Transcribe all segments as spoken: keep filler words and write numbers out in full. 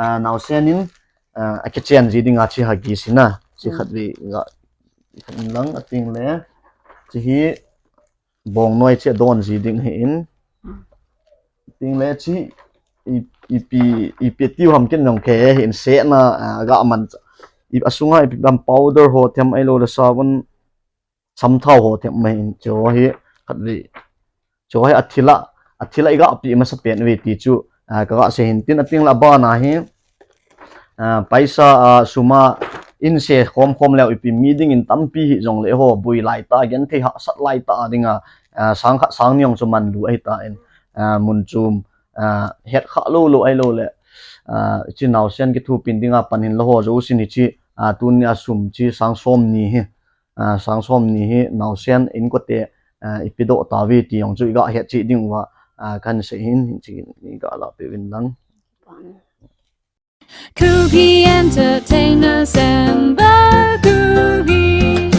Ah, naosen in, ah, akichen ji ding a chi hagi sina. Chi khat ve ga, khat in lang ating le. Chi hi bongnoi chi adon ji ding hi in. Ting le chi i, ipi, ipi tiu ham kin jong ke hi in se na, ah, ga man. I, asunga ipi bam powder ho them ai lo le sabon samthau ho them mai in cho hi khat ve. Cho hi athila, athila i ga pi masa pen ve ti chu, ah, ka ga se hin tin ating la ba na hi. Ah, paisa, ah, suma in se khom khom leo ipi mi ding in tampi hi jong le ho bui lai ta gen thei ha sat lai ta ding a, ah, sang khat sang ni ong chu man lu ai ta in, ah, mun chum, ah, het kha lo lo ai lo le, ah, chi naosen ki thu pin ding a pan hin lo ho jo sin hi chi, ah, tun ni a sum chi sang som ni hi, ah, sang som ni hi naosen in ko te, ah, ipi do ta ve ti ong chu i ga het chi ding wa, ah, kan se hin chi i ga la pe vin lang. Kuki Entertainment Samba Kuki.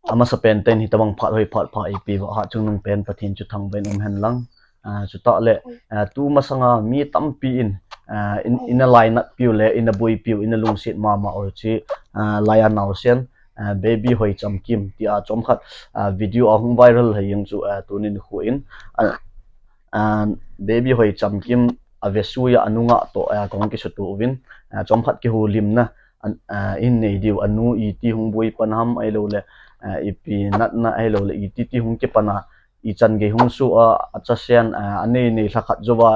Amasa pen ten hi tabang phat hoi phat pha ipi va ha chungnung pen Pathen chu thangvah in um hen lang. Ah, chu ta le, ah, tu masanga mi tampi in, ah, in, in a lainat piu le, in a bui piu, in a lungsit mama o chi, ah, laiya naosen, ah, Baby Hoichamkim ti a chom khat, ah, video a hung viral hai yang chu, ah, tunin khu in, ah, ah, Baby Hoichamkim a vesuya anunga to, ah, kong kisutu uvin, ah, chom khat kihulimna, an, ah, in nei diu anu iti hung bui pan ham ai lo le, ah, ipi natna ai lo le iti ti hung kipana i chan gei hung su a, a cha sian, ah, anei nei lha khat zo va,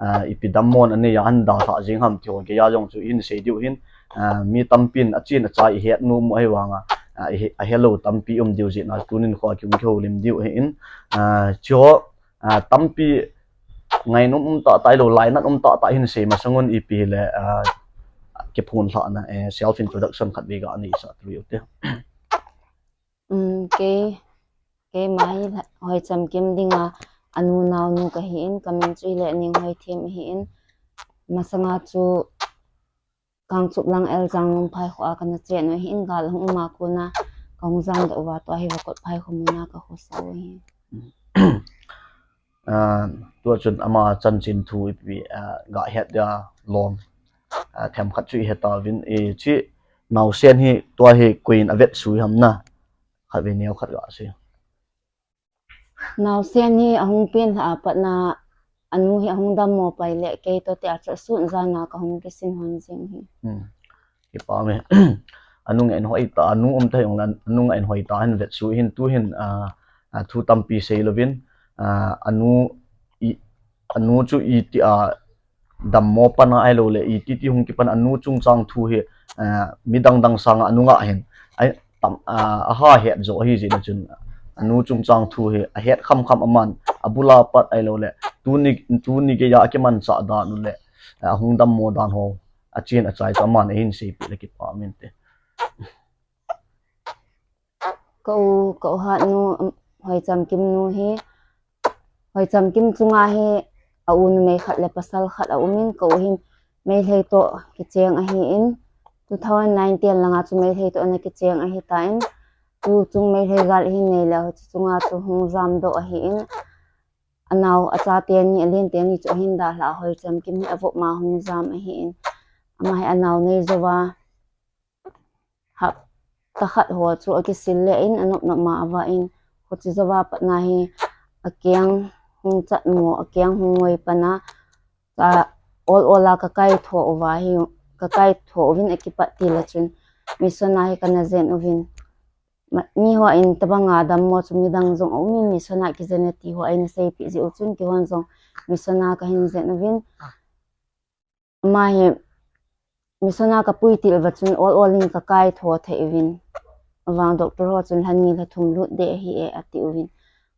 ah, ipi dam mon anei a an da lha jing ham ti ho gei a jong chu in sei diu hin, ah, mi tampin a chin a chai i het nu mu ai vanga, ah, i he, a hello tampi um diu jin a tunin kho a ki um ki ho lim diu hi in, ah, chi ho, ah, tampi ngainom um ta ta i lo lainat um ta ta hin sei masangun ipi le, ah, kiphun lha na, eh, self introduction khat ve ga nei sa tu te. Um, ke, ke mai Hoichamkim ding a anu nao nu ka hi in, ka min chu le Ninghoithim hi in, masanga chu Kangchup lang Eljang Lungphai kho a kana chen u hi in gal hung ma kuna ka hung jam da uva to hi va kot phai kho muna ka kho sa u hi. Ah, tua chun ama chanchin thu ipi, ah, ga het dia lom. Ah, them khat chu i heta vin i chi naosen hi tua hi kuin a vet sui ham na. Khat ve neo khat ga si. Naosen hi a hung pin lha a patna anu hi a hung dam mo pai le kei to te a chu sun jana ka hung kisin hon jing hi. Hmm. Kipa me. Anu ngen hoi ta, anu um ta hung lan, anu ngen hoi ta hin vet su hin tu hin, ah, ah, thu tampi sei lovin, ah, anu i, anu chu i ti a dam mo pana ai lo le, i ti ti hung kipan anu chungchang thu hi, ah, mi dang dang sanga anu nga hin. Ai, tam, ah, a ha het jo hi jin chun anu chungchang thu hi a het kham kham aman a bula pat ai lo le tuni, tuni ke ya ke man cha dan u le, ah, hung dam mo dan ho a chin a chai cha man a hin sei pi le kipa min te. Ka u, ka u hat nu, um, Hoichamkim nu hi, Hoichamkim chunga hi a u numei khat le pasal khat a umin ka u hi Meitei to kicheng ahi in, two thousand nine ten langa chu Meitei to ana kicheng ahi ta in, tu chung Meitei gal hi nei le ho chu chunga chu hung jam do ahi in, anao a cha te ni a len te ni chu ahin da hla Hoichamkim hi a vop ma hung jam ahi in, ama hi anao nei jo va, hapta khat ho chu a kisil le in a nop nop ma a va in, khuchi jo va patna hi a keng hung chat mo, a keng hung ngoi pana, ka ol ol a ka kai tho uva hi, ka kai tho uvin a kipat ti la chun, mission a hi kana jen uvin. Ma, mi ho in tabang a dam mo chu mi dang jong a umin mission a kijen e ti ho in sei pi ji u chun kihon jong mission a ka hin jen uvin. Ama hi mission a ka pui til va chun ol ol in ka kai tho thei uvin. Avang doctor ho chun lha ni lha thum lut de ahi e ati uvin.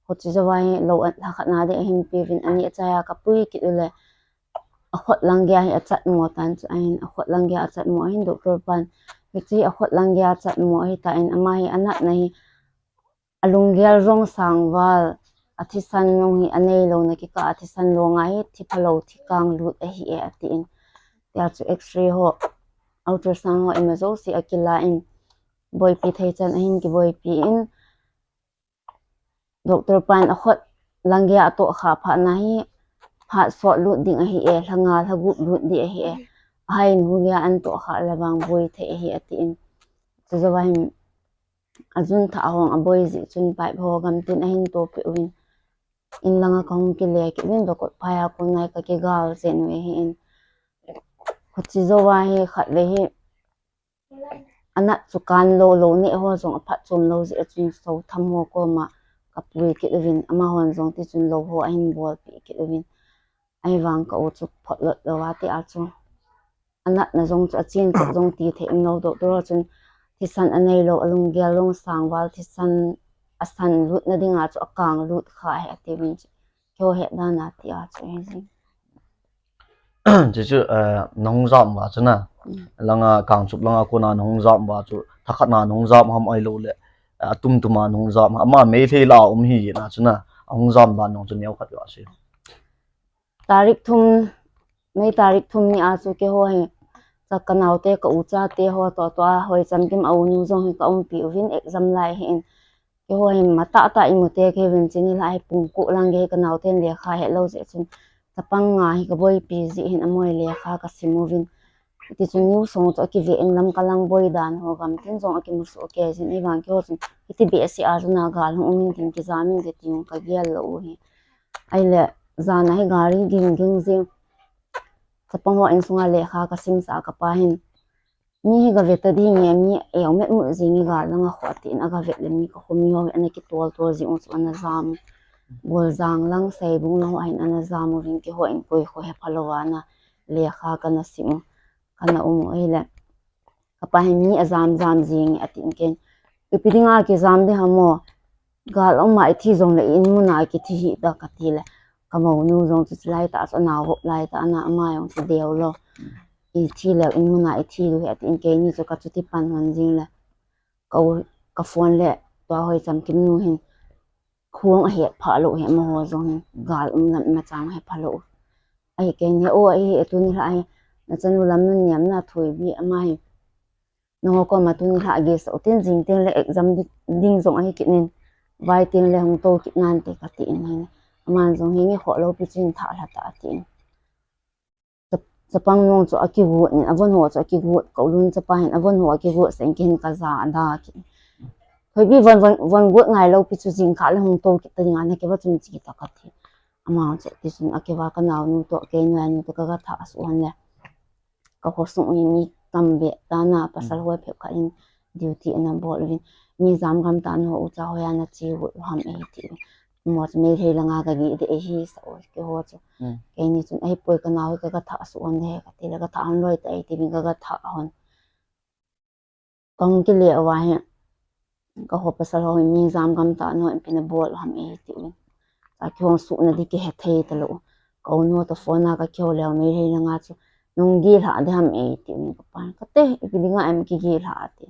Khuchi jo va hi lo an lha khat na de ahin pi uvin ani a chai a ka pui kit u le. A khut lang gei a hi a chat mo tan chu ahin a khut lang gei a chat mo ahin doctor pan. Hichi a khut lang gei a chat mo ahi ta in ama hi a natna hi a lunggel jong sang val, a thisan jong hi a nei lo na kikah a thisan long a hi thi pha lo thi kang lut ahi e ati in. Tia chu X-ray ho, ultrasound ho ima jouse a kila in boipi thei chan ahin kiboipi in. Doctor pan a khut lang gei a toh kha phat na hi phat sot lut ding ahi e, lha nga lha gup lut ding ahi e. Ahai in hu gei a an toh kha le vang boi thei ahi atin. Chujou a hin ajun thah hong aboi jeh chun pipe ho gamtin ahin tohpeh uvin. In langa kahung kile kit uvin, vakot phai a kon a hi kakigal jen uve hin. Khuti jou a hi khat ve hi anat chu kan lou lou neh ho jong aphatchom lou jeh a chun sotham ho koma kapui kit uvin, amahon jong tichun lou ho ahin bolpeh kit uvin. Ahivang ka u chu photlot lou a ti a chu anatna jong chu achen chet jong ti thei umlou, doctor ho chun thisan anei lou, alunggel jong sang val, thisan asan lutna dinga chu akang lut kha ahi atiuvin chu. Keiho het dan a ti a chu ahi jing. Chuchu, eh, nahung jam uva chu na. Mm. Langa Kangchup langa kona nahung jam uva chu, thakhat na nahung jam ham ahilouleh, eh, atum tuma nahung jam, ama Meitei la um hi na chu na. Ahung jam dan jong chu neo khat uva chu. Tarik thum, May tarik thum ni a chu keiho hi, ka, ka naote, ka ucha te ho toh toh a, Hoichamkim a u nu jong hi ka umpi uvin, exam lai hi in. Keiho hi matah tah imu te kei uvin, chuni lai hi pung ko lang gei ka naoten lekha het lou jeh chun, chapang nga hi ka boipi jeh hin amaho lekha ka sim uvin. Tichun news ho chu akive in, Lamka lang boi dan ho gamtin jong akimusoh kei jin, ahivang keiho chun hiti behseh a chu na gal hung um in tin kijam in tin ka gel lou u hi. Ahile, jan a hi gari ging ging jing. Chapang ho insunga lekha ka simsah a ka pa hin, mi hi ga ve ta ding e, mi eo met mut jing e gal langa kho, atin aga vet le mi ka kho mi ho hi ana kitol tol jing u chu ana jam. Boljang lang, Seibung lang ho ahin ana jam uvin, keiho in koi kho hepha lou a na lekha kana sim u, kana um u ahile. Ka pa hin mi ajam jam jing e atin, ken ipi dinga kijam ding ham o, gal um a ithi jongle i in muna kithi hih ta kati le, ka monu jong chu chulai tah chu anao vop lai tah ana, ama jong chu deu lou. Ithi leu in muna ithi diu ahi atin, keini chu ka chuti pan hon jing le, ka u, ka phone le tua Hoichamkim nu hin, kho ahet pha lou hi, amaho jong hin gal um lam imacha hepha lou. Ahi, keini o, ahi, tuni lha hi nachanu Lamnunniem na Thoibi ama hi nangho koma tuni lha gei sah u tin, jing teng le exam di-, ding jong ahi kit in, vai teng le hung tou kit nante kati in hin. Aman jong hi nge kho loupi chu hin tha lha ta atin. Chap-, chapang nung chu akigot in, avon ho chu akigot, ka u lun chapa hin avon ho akigot sah in, kei hin kaja ada kit. Thoibi, von, von, von got ngai loupi chu jing kha le hung tou kit ta ding a, na kei va chun che ta kati. Ama chu tichun akei va ka naonu toh, kei noiya nu toh kaga thah suh hon le, ka khosung u hi mi tam be ta na, pasal ho phabep khat in duty ana bol uvin, mi jam gam tah na ho ucha hoiya nache got u ham e ti. Amaho chu Meitei langa ka geh deh e, hi sa u keiho chu. Keini chun ahipoi, ka nao hi kaga thah suh hon le kati le, ka thah hon loi ta e ti uvin kaga thah hon. Kahung kile uva hi, ka ho pasal ho hi mi jam gam tah na ho in ipi nabol u ham e ti uvin. Sa kihong suhna di kihe thei talou. Ka u nu toh phone a ka kihou leu Meitei langa chu, nung geh lha ding ham e ti uvin ka pan. Kate, ipi dinga em kigeh lha ati.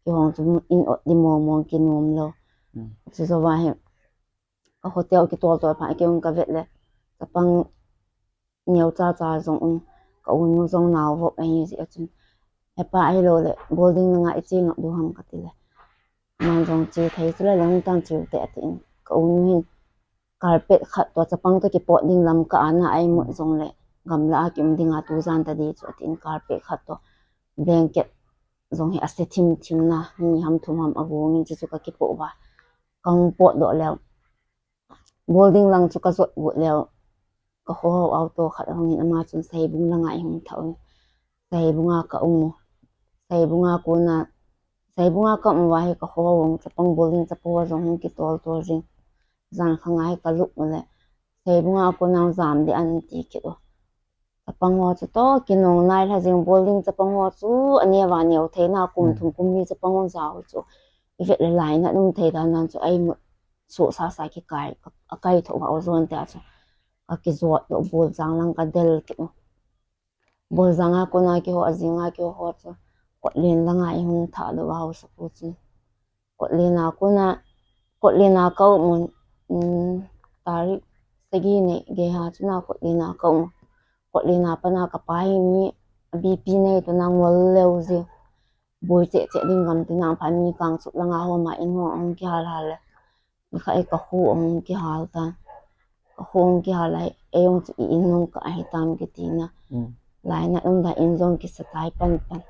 Kihong chu in ot di mong mong kinom lou. Chujou a hi, ka hotel kitol tol phat, kei hung ka vet le, chapang neocha cha jong um, ka u nu jong nao vop ahi jeh a chun, hepa, ahilouleh boarding langa iche ngap diu ham kati le, aman jong che thei chule, le hung tan che u te atin, ka u nu hin carpet khat toh, chapang toh kipot ding lam kah a na, a imut jongle gamla a kium dinga tujan tadi chu atin, carpet khat toh blanket jong hi ase thim thim na, ni ham thum ham agong in, chuchu ka kipoh uva, kahung potdoh leu, boarding lang chu ka jot got leu, ka khohou auto khat ahung in, ama chun Seibung langa eihung thah un. Seibunga ka um u. Seibunga kona, Seibunga ka um uva hi ka khohou chapang boarding chapang ho jong hung kitol tol jing. Jan khanga hi ka lup u le, Seibunga kona jam ding an ti kit u. Chapang ho chu toh kinung nai lha jing, boarding chapang ho chu aneo va neo thei na, kum thum kum li chapang ho jao chu. I vet le lainat um thei dan nan chu a imut soh sasa kikai, akai thoh uva ojon tia chu. Ka kijot doh, boljang lang ka del kit u. Boljang a kona keiho, ajing a keiho chu Kotlen langa eihung thah doh uva, haosapu chu. Kotlen a kona, Kotlen a ka um u, um, tarik sagi ni gei a chu na Kotlen a ka um u. Kotlen a pat na ka pa hi mi B P nei toh na ngol leu jeh. Boi cheh cheh ding gam tina phat mi Kangchup langa hom a in ho ahung kihal hal le, nikhat hi ka kho ahung kihal tan. Ka kho ahung kihal a, ei jong chu i in nung kah ahi tam kiti na. Lainat umdan in jong kisa tai pan pan.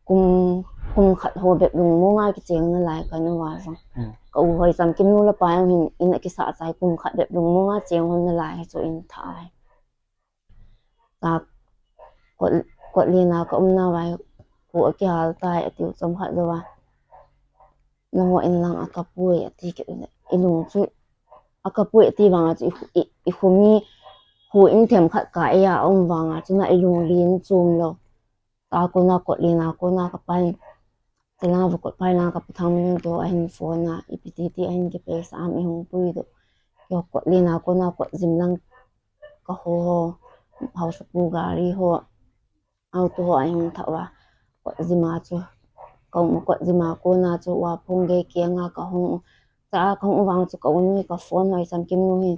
Kum, kum khat ho bep lungmonga kicheng nalai kanu va jong. Hmm. Ka u Hoisamkim nu le pa jong hin in akisa chai kum khat bep lungmonga cheng hon nalai hi chu in tha ahi. Ka kot, kot lina ka umna vai ko akihal tai atiu chomkhat jouva. Naho in lang akapui ati kit le. Ilung chu akapui ati vanga chu i, i, i khumi hu in themkhat ka eia um vanga chu na ilung lin chum lou. Ka kona kot lina kona ka pan. Chulanga va kot phai langa ka pu Thangminlun to ahin phone a, ipi ti ti ahin kipeisa am ihung pui doh. Keiho kot lina kona kot jim lang ka ho ho, haosapu gari ho, auto ho ahung thah uva. Kot jima chu, ka um kot jima kona chu Vaphong gei kianga ka hung u. Cha ka hung u vang chu ka u nu hi ka phone Hoisamkim nu hi.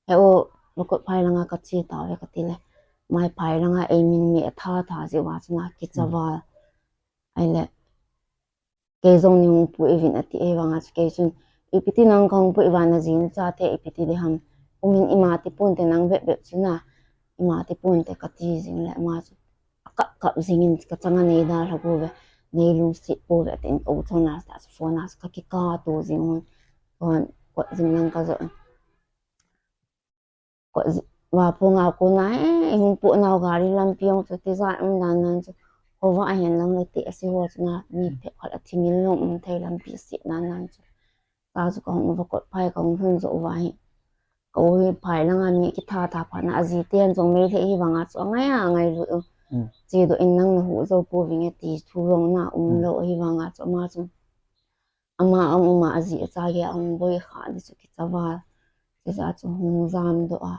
He u, va kot phai langa ka che tauve ka ti le. Mai phai langa ei min mi atha tha jeh uva chu na kicha val. Ahile, kei jong nei hung pui uvin ati ahi vanga chu kei chun, ipi ti nang ka hung pui uva na ji na chate ipi ti ding ham. Umin ima ti ponte nang bep bep chu na, ima ti ponte ka ti jing le ama chu. Akap kap jingin ka changa nei dalha pouve, nei lungset pouve atin ka u chonna chu phone a chu ka kikap to jing un. Kon, kot jim lang ka jo. Kot ji-, Vaphong a kona, eh, hung pu nau gari lampi jong chu tijat um dan nan chu. Khovah ahen lang le ti ase ho chu na, mi phabep khat athimil lou um thei lampi se dan nan chu. Ta chu ka hung va kot phai ka hung lhun jou uva hi. Ka u hi phai langa mi kitha tha phat na aji ten jong Meitei hi vanga chu angai a ngailut u. Hmm. Che doh in nang na hu jou pouving e ti thu jong na um lou ahi vanga chu ama chu. Ama a um a, aji acha gei a hung boi kha di chu kicha val. Chujeh a chu hung jam doh a.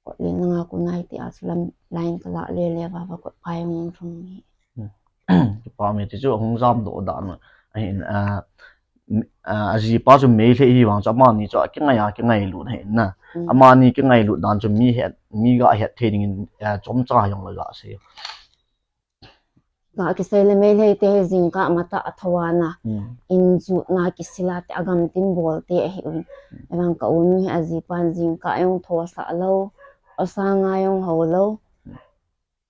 Kot lina nga kunai ti a chu lam line ka la le le va va kot phai hung thung hi. Hmm. Kipa mi ti chu hung jam doh dan ahin, a, m-, a, ajipa chu Meitei hi vang chu amani chu akingai a, kingailut ahin na. Hmm. Amani kingailut dan chu mi het, mi ga het thei dingin, a, chomcha jong la ga sei. Ka kisei le Meitei te hi jingkah matah a tho a na. Hmm. In jutna kisil a te a gamtin bol te ahi uvin. Hmm. Ahivang ka u nu hi ajipan jingkah jong tho sah lou, osang a jong ho lou. Hmm.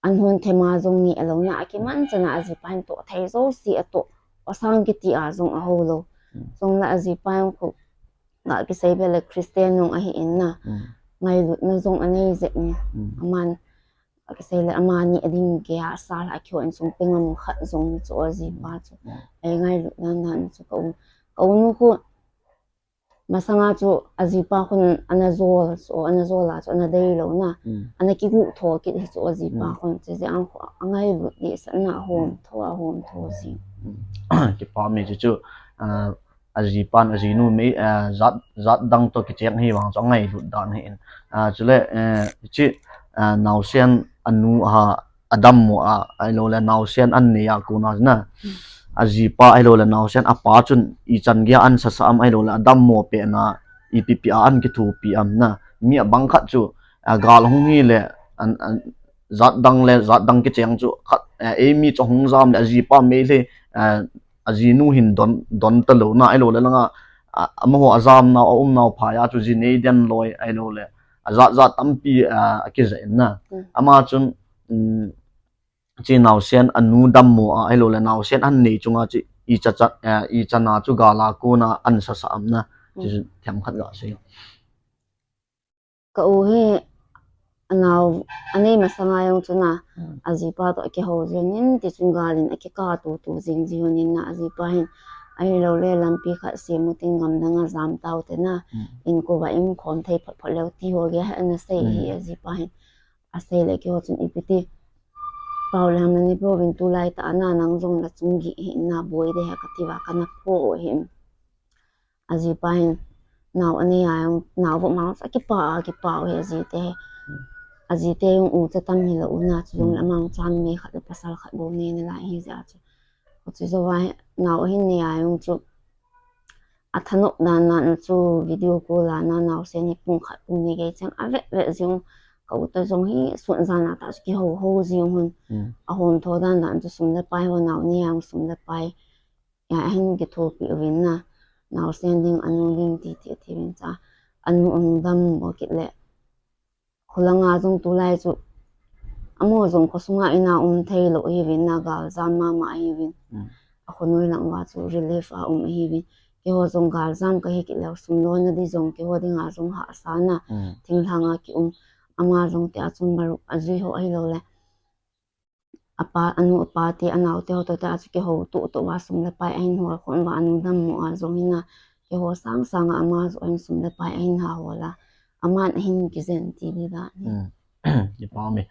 An hon them a jong neh lou na, akiman chan a ajipan toh thei jouse atoh, osang kiti a jong aho lou. Hmm. Jong la ajipan jong khu, ka kisei be le Christian jong ahi in na. Hmm. Ngailutna jong anei jep in. Hmm. Aman Ka kisei le amani ading gei a sal a kihou insung pengam khat jong chu ajipa chu. Mm. Ei ngailut dan dan chu ka u, ka u nu khu masanga chu ajipa khun ana jol chu, ana jol a chu ana dei lou na. Mm. Ana kigu tho kit hi chu ajipa khun chu jeh a khu angailut dehset na hom tho, ahom tho jing. Mm. Kipa mi chu chu, ah, ajipan, ajinu mei, ah, jat, jat dang toh kicheng hi vang chu angailut dan ahi in. Ah, chule, eh, hiche, ah, naosen anu a, adammo a, ahilou le naosen an nei a kona na. Ajipa ahilou le naosen apa chun ichan gei a an sasa am ahilou le adammo pet na ipi pi a an kithopi am na. Mi abang khat chu, ah, gal hung hi le an, an, jat dang le jat dang kicheng chu khat, eh, eimi chu hung jam le ajipa mei le, eh, ajinu hin don, don talou na, ahilou le langa, a, amaho ajamnau, aumnau phai a chu ji nei den loi, ahilou le, ajat jat tampi, a, akija in na. Mm. Ama chun, um, hiche naosen anu dammo a, ahilou le naosen an nei chunga chu icha cha, a, ichan a chu gal a kona an sasa am na. Mm. Chu themkhat ga sei. Ka u hi anao, anei masanga jong chu na, mm, ajipa toh akihou jing in, tichun gal in akikap tutu jing jing in na, ajipa hin ahilou le lampi khat sem u tin gamdang a jam tau te na, mm, inko va in khom thei phot phot leu ti ho gei a ana sei hi, mm, ajipa hin. Asei le keiho chun ipi ti pau le ham nani pouvin tulai tah a na nang jong la chung gih hi na boi de he kati va kana pho hi. Ajipa hin nao anei a jong, nao vo ma jong chu akipah a, akipah u hi ajite hi. Ajite jong ucha tam hilou u na chu jong le, mm, ama jong cha numei khat le pasal khat bou nei nalai hi jeh a chu. Chuche jouva hi nao ahin nei a jong chu athanop dan dan chu video call a na naosen hi pung khat pung ni gei cheng avet vet jing u. Ka u toh jong hi sun jan a tah chu kihou hou jing u hin. Mm. Ahom tho dan dan chu sum le pai ho nao nei a jong sum le pai. Ahin kithopi uvin na, naosen ding, anu ding ti ti ati uvin cha, anu ahung dammo kit le, Khulanga jong tulai chu amaho jong khosunga ina um thei lou ahiuvin na, galjam mama ahiuvin. Mm. Akhonoi lang uva chu relief a um ahiuvin. Keiho jong galjam kahi kit leu sum lona di jong keiho dinga jong hahsa na. Mm. Thinglhanga kium ama jong tia chun maruk ajui ho ahilou le. Apa, anu apa te, anau te ho toh te a chu kihou tuh tuh uva sum le pai ahin hol khom uva, anu dammo a jong hin a, kihou sang sanga ama jong ahin sum le pai ahin ha hol a, aman ahin kijen ti di dan hi. Hmm. Kipa um e.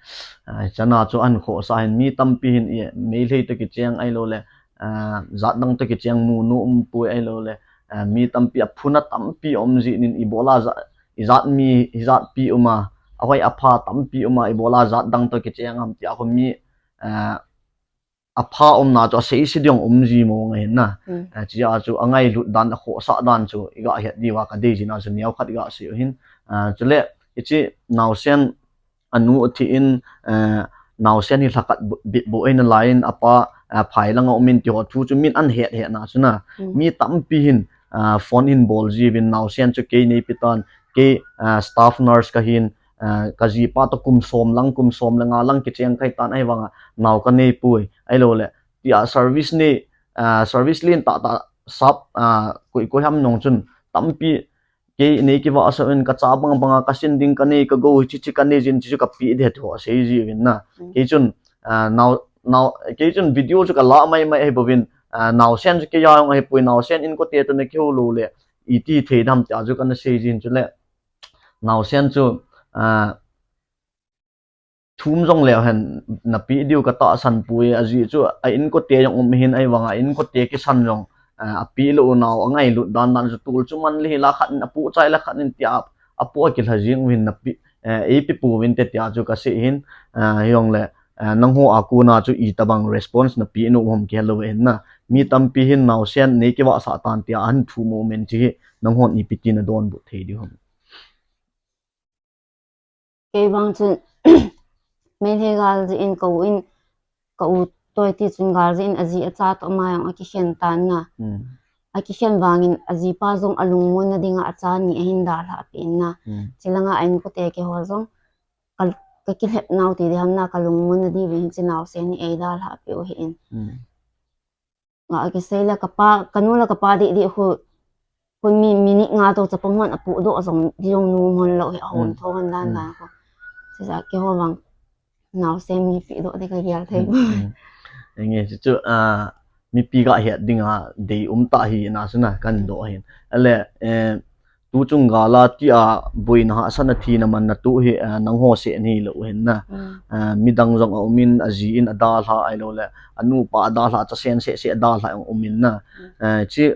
Ah, chana chu ahin khohsah hin mi tampi hin i, Meitei toh kicheng ahilou le, ah, jat dang toh kicheng nu nu um poi ahilou le, ah, mi tampi a phuna tampi um jin in ibola ja, ijat mi, ijat pi um a, ahoi apha tampi um a, ibola jat dang toh kicheng ham tia khu mi, eh, apha umna chu asei se ding um ji mong ahin na. Hmm. Eh, chia chu angailut dan, akhohsah dan chu iga het diuva kadei jin a chu neokhat iga sei u hin. Eh, chule hiche naosen anu athi in, eh, naosen hi lhakat bu-, bit bu eina lai in apa, eh, phai langa um in ti ho thu chu min ahin het het na chu na. Hmm. Mi tampi hin, ah, phone hin bol jiuvin naosen chu kei neipi tan, kei, ah, staff nurse kahin, ah, kajipa toh kum som lang, kum som le nga lang kicheng kahi tan ahivanga nao kanei poi. Ahilou le, tia service nei, ah, service len tah tah sap, ah, koi koi ham nung chun tampi kei nei kivah sah in kacha bang banga kasin ding kanei, kagou hiche hiche kanei jin, hiche chu kapeh ding ti ho asei jiuvin na. Mm. Kei chun, ah, nao, nao, kei chun video chu kala mai mai ahi bouvin, ah, naosen chu kei a jong ahipoi, naosen inkote toh na kihou lou le, iti thei dem tia chu kana sei jin chule. Naosen chu, ah, thum jong leu hen napeh diu katahsan poi, ajeh chu a inkote jong um hin ahivanga inkote kisan jong, ah, apeh lou nau angailut dan dan chu tul chu man le hi la khat in apoh chai le khat in tia apoh a kilha jing uvin napeh, eh, eipe pouvin te tia chu kasei hin, ah, hijongle, ah, nangho a kona chu itobang response napeh nom ham kihelou ahin na. Mi tampi hin naosen nei kivah sah tan tia ahin thum um in hiche hi nanghon ipi tin nadonbut thei diu ham. Kei vang chun, Meitei gal jeh in ka u in, ka u toh iti chun gal jeh in aji acha toh ama jong akikhen tan na. Hmm. Akikhen vangin ajipa jong alungmonna dinga acha ni ahin dalhah peh in na. Hmm. Chulanga a inkote keiho jong ka, kakilhep nau ti di ham na, kalungmonna diuvin hiche naosen hi eidalhah peh u ahin. Hmm. Ga kisei le kapa, kanu le kapa didi khu, khu mi, minute nga toh chapang hon apoh doh jong, di jong nom hon lou hi ahom tho hon dan dan khu. Chuche a keiho vang naosen mi peh doh di kagel thei. Mm, mm. Enge, chuchu, ah, mipi ga het dinga dei um tah hi na chu na kahin doh hin. Ale, eh, tuchung gal a tia boina hahsatna thina manna toh hi, ah, nangho seh nahi lou hin na. Mm. Ah, midang jong aum in, aji in adalhah ahilou le, anupa adalhah, chasen seh seh adalhah jong um in na. Mm. Ah, hiche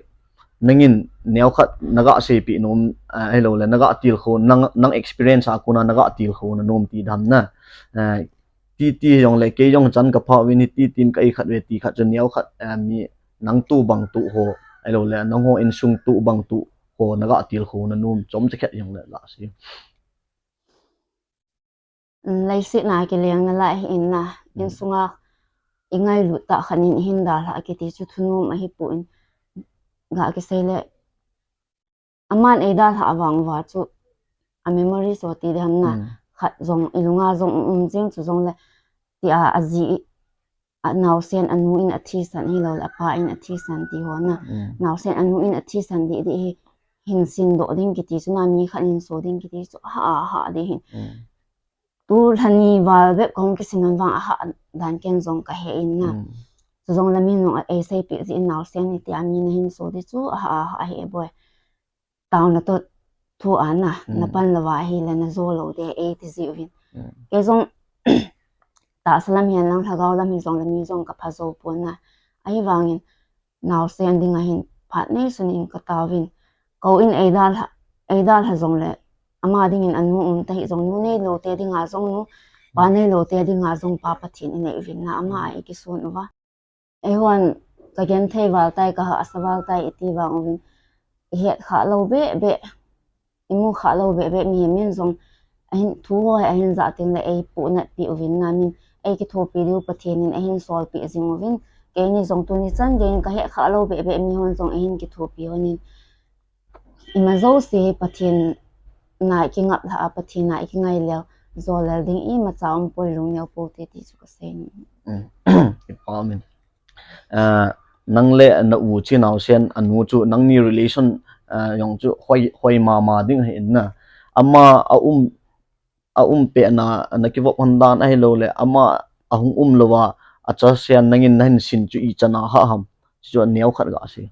nangin neokhat naga seipeh nom, ah, ahilou le, naga tilkhou, nang, nang experience a kona naga tilkhou na nom ti di ham na. Ah, titi jongle, kei jong chan kaphah uvin hiti tin ka ikhat uve ti khat chu neokhat, ah, mi nang toh bang toh ho, ahilou le, nangho insung toh bang toh ho naga tilkhou na nom chomcha khat jongle la sei. Mm, leiset na kileng nalai ahin na, mm, insunga ingailut tah khat in ihin dalhah kiti chu thunom ahipon, ga kisei le, aman eidalhah vang uva chu a memory so ti di ham na, mm, khat jong ilunga jong um jing chu jongle, tia aji, anaosen anu in athisan ahilou le, apa in athisan ti ho na. Mm. Naosen anu in athisan didi hi, hin sin doh ding kiti chu na, mi khat hin so ding kiti chu, ha, ha, di hin. Mm. Tu lha ni val bep kahung kisin hon vang ahah dan ken jong kahe in na. Mm. Chujongle mi nung a eiseipeh jeh in naosen hi tia mi nahin so di chu, aha, aha, ahi e boi. Taona toh thu a na, mm, napan louva ahile najo lou de, eiti ji uvin. Mm. Kei jong tahsa lam hihen lang lhagao lam hijongle mi jong kapha jou pon na. Ahivangin, naosen dinga hin phat neisun in kataovin. Ka u in eidalha, eidalha jongle, ama dingin anu um tahih jong, nu neilou te dinga jong nu, pa neilou te dinga jong pa Pathen inei uvin na, ama a ikisun uva. Eihon kagenthei val tai, kahahsa val tai iti vang uvin, ihet khah lou beh beh, imu khah lou beh beh, mihem in jong ahin thu ho hi ahin jah tengle eipuhnat peh uvin na, min eikithopi diu Pathen in ahin solpeh jing uvin, keini jong tuni chan geiyin kahet khah lou beh beh, mihon jong ahin kithopi hon in, ima jouse hi Pathen na ikingap lhah a, Pathen na ikingai leu, jolel ding imacha umpoi, lungneo poute ti chu kasei nom. Ipa min. Ah, nang le na u chi naosen anu chu nangni relation, ah, jong chu hoi, hoi mama ding ahi in na. Ama a um, a um pehna, na kivop hon dan ahilou le, ama ahung um louva, acha sian nangin nahin sin chu ichan a hah ham. Chu aneo khat gasei.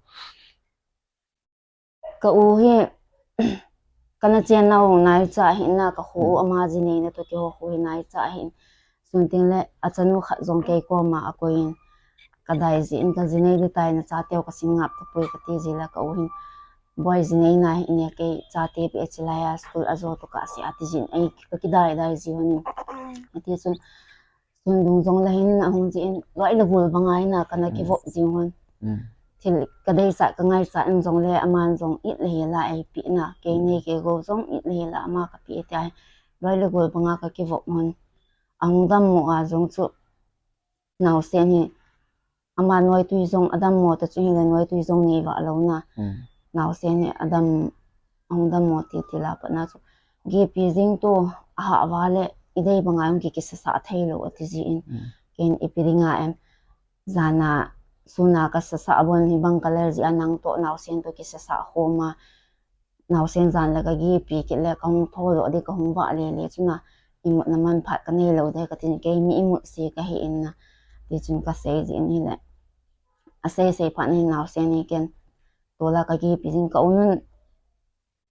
Ka u hi, kana chennau naicha ahi na, ka kho u ama jineina toh kiho kho hi naicha ahin. Chun teng le, achanu khat jong kei koma akoi in, kadai jin, ka jinei ding tai, nachateu kasim ngap tapoi kati jin le, ka u hin, boi, jineina hi ne, kei chate pi achi lai a, school ajo toh kahse ati jin, ei, kakidai dai ji hon in. Ati chun, Chun dungjong le hin ahung jin, loi le gol banga hin a kana kivop jing hon. Thil kadeisah, kangaisah in jong le, aman jong it le hel a eipe na, kei nei kei gou jong it le hel a ama kape tia hi, loi le gol banga kakivop hon. Ahung dammo a jong chu, naosen hi, ama noitui jong adammo ta chu hile, noitui jong nei vah lou na. Naosen hi adam, ahung dammo ti ti la pat na chu, gipi jing tu, ahah va le, idei banga jong ki, kisasa theilou ati jin. Ken ipi dinga em, jana, suna kasasa bon hibang kalel jeh a nang toh naosen toh kisasa khom a, naosen jan le kagipi kit le, kahung thodoh ding, kahung vah le le chun a, imutna manphat kanei lou ding katin, kei mi imut se kahi in na, ti chun kasei jin hile, asei sei phat na hin naosen hi ken, tula kagipi jin, ka u nun,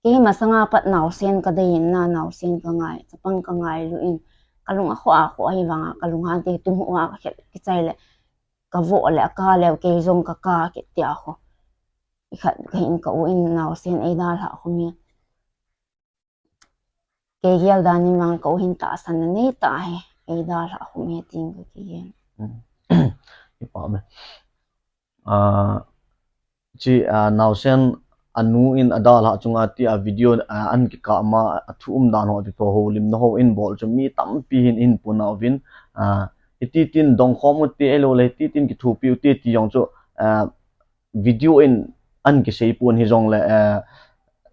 kei masanga pat naosen kadei in na, naosen kangai, chapang kangailu in, kalung akhoh akhoh ahi vanga, kalung hante tum hu a kakhet kichai le, kavoh le aka leu, kei jong kaka kit tia kho. Ikhat kahin ka u in naosen eidalhah khom e. Kei gel dan in vang ka u hin tahsan na nei tah hi, eidalhah khom e tin kakigel. Ipa me. Ah, chi, ah, naosen anu in adalhah chunga ti a video, ah, an kikah ma, athu um dan ho ti toh houlimna ho in bol chu mi tampi hin in puna uvin, ah, iti tin dongkhom u ti ahilou le, iti tin kithopi u ti ti jong chu, ah, video in an kisei pon hijong le, eh,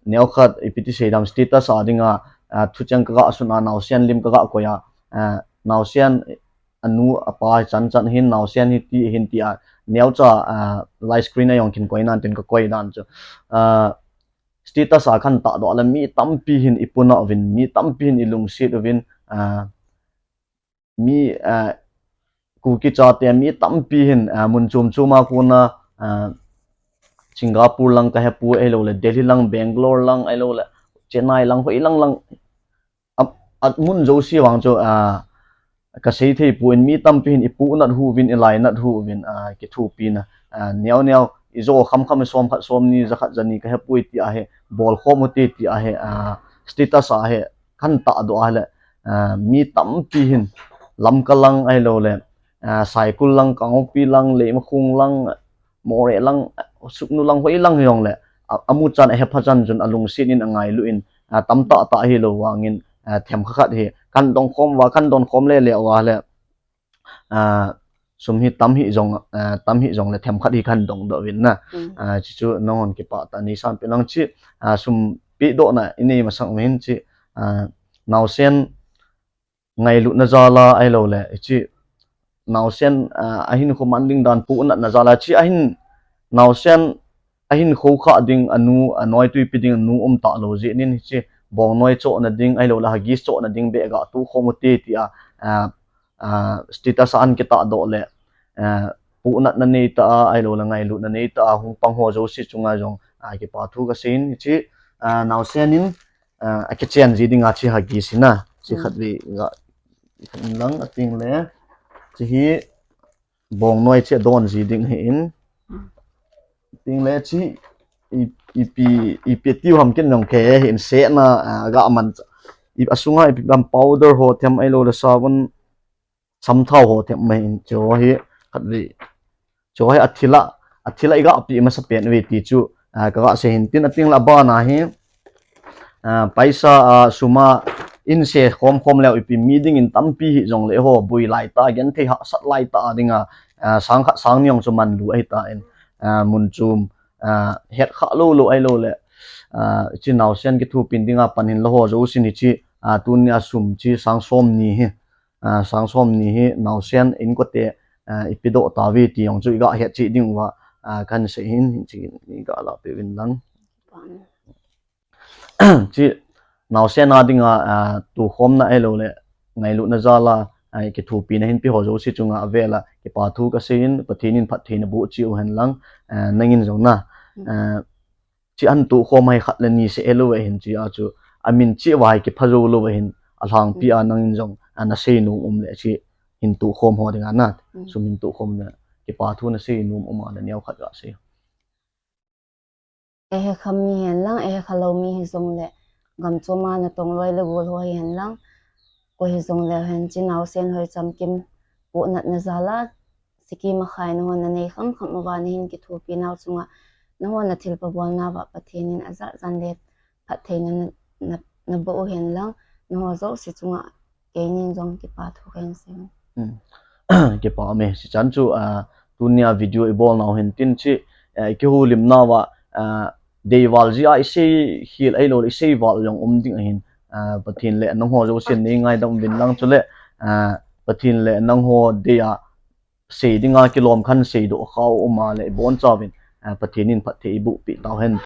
neokhat ipi ti sei dam, status a dinga, ah, thucheng kaga sun a, naosen lim kaga koi a, ah, naosen anu apa chan chan hin, naosen hiti hin ti a, neocha, ah, live screen a jong kin koi nan tin kakoi dan chu. Ah, status a khan tahdoh le mi tampi hin ipuna uvin, mi tampi hin ilungset uvin, ah, mi, ah, Kuki chate mi tampi hin, ah, mun chom chom a kona, ah, Singapore lang kahepoi ahilou le, Delhi lang, Bangalore lang ahilou le, Chennai lang, hoi lang lang, a, amun jouse vang chu, ah, kasei thei pon, mi tampi hin ipuhnat uvin, ilainat uvin, ah, kithopina, ah, neo neo, ijo kham kham, som khat, som ni, ja khat, ja ni kahepoi ti ahi, bolkhom u ti ti ahi, ah, status a hi khan tahdoh a le, ah, mi tampi hin Lamka lang ahilou le, ah, Saikul lang, Kangpokpi lang, Leimakhong lang, Moreh lang, Sugnu lang, hoi lang hijong le, a, amu chan ahepha chan chun alungset in angailu in, ah, tamtah tah hilou vangin, ah, themkhat khat hi khan dongkhom uva, khan dongkhom le le uva le, ah, sum hi tam hijong, ah, tam hijong le themkhat hi khan dongdoh uvin na. Ah, chi chu nanghon kipah tah nei sanpeh lang chi, ah, sum pehdohna inei masang uvin chi, ah, naosen ngailutna jal a ahilou le, chi naosen, ah, ahinkho man ding dan puhnatna jal a chi ahin, naosen ahinkho khah ding, anu, anoitui pe ding anu um talou jeh in hichi bongnoi chohna ding ahilou le Huggies chohna ding beh ga tukhom u ti ti a, ah, ah, status a an kitahdoh le, ah, puhnatna neitah a ahilou le ngailutna neitah a hung pang ho jouse chunga jong, ah, kipa thu kasei in, hichi, ah, naosen in, ah, akichen ji dinga chi Huggies hi na, chi khat vei ga, khat lang ating le, chi hi bongnoi chi don ji ding ahi in, ting le chi i, ipi, ipi tiu ham kin jong kei hin sehna, ah, ga man, i, asunga ipi ham powder ho them ahilou le sabon, samthao ho them mai in, chu hi khat vei, chu hi athil a, athil a iga pe masapen uve ti chu, ah, kaga sei hin tin, ating le abana hi, ah, paisa, ah, sum a inse khom khom leu ipi mi dingin tampi hijong le ho, bui laitah, genthei hahsat laitah dinga, ah, sang khat sang ni jong chu manlu ahitan, ah, mun chom, ah, het kha lou lou ahilou le, ah, chi naosen kithopin dinga pan hin la ho jousen hichi, a, tunia sum chi sang som ni hi, a, sang som ni hi naosen inkote, a, ipi doh tauve ti jong chu iga het cheh diu va, a, kahin sei hin, hiche iga lahpeh uvin lang. Chi naosen a dinga, a, tukhomna ahilouleh ngailutna jal a, a, kithopina hinpe ho jouse chunga avel a kipa thu kasei in, Pathen in phattheina boh cheh u hen lang, a, nangin jong na. A, chi ahin tukhom hi khat le ni seh hilou ve hin chi a chu, amin cheh uva hi kipha jou lou ve hin, alhangpi a nangin jong, a, nasei nom um le chi hin tukhom ho dinga na. Sum hin tukhom le kipa thu nasei nom um a le neo khat gasei. Eihe kha mi hen lang, eihe kha lou mi hijongle, gam chom a natong loi le gol ho hi hen lang, koi hijongle hen chi naosen hoi chamkim pohnatna jal a, sikim a khai nahon nanei kham kham uva nahin kithopi nau chunga, nahon nathilpha bolna uva Pathen in ajat jan le phattheina na, na, naboh u hen lang, naho jouse chunga keinin jong kipa thu kahin sei. Kipa ume, hichan chu, a, tunia video ibol nau hin tin chi, a, ikihoulimna uva, a, deival jeh a isei khel ahilou, isei val jong um ding ahin, a, Pathen le nangho jousen neingaidam uvin lang chule, a, Pathen le nangho dei a sei dinga kilom khan seidoh kha u um a le ibonchauvin, a, Pathen in phatthei eibohpeh tau hen.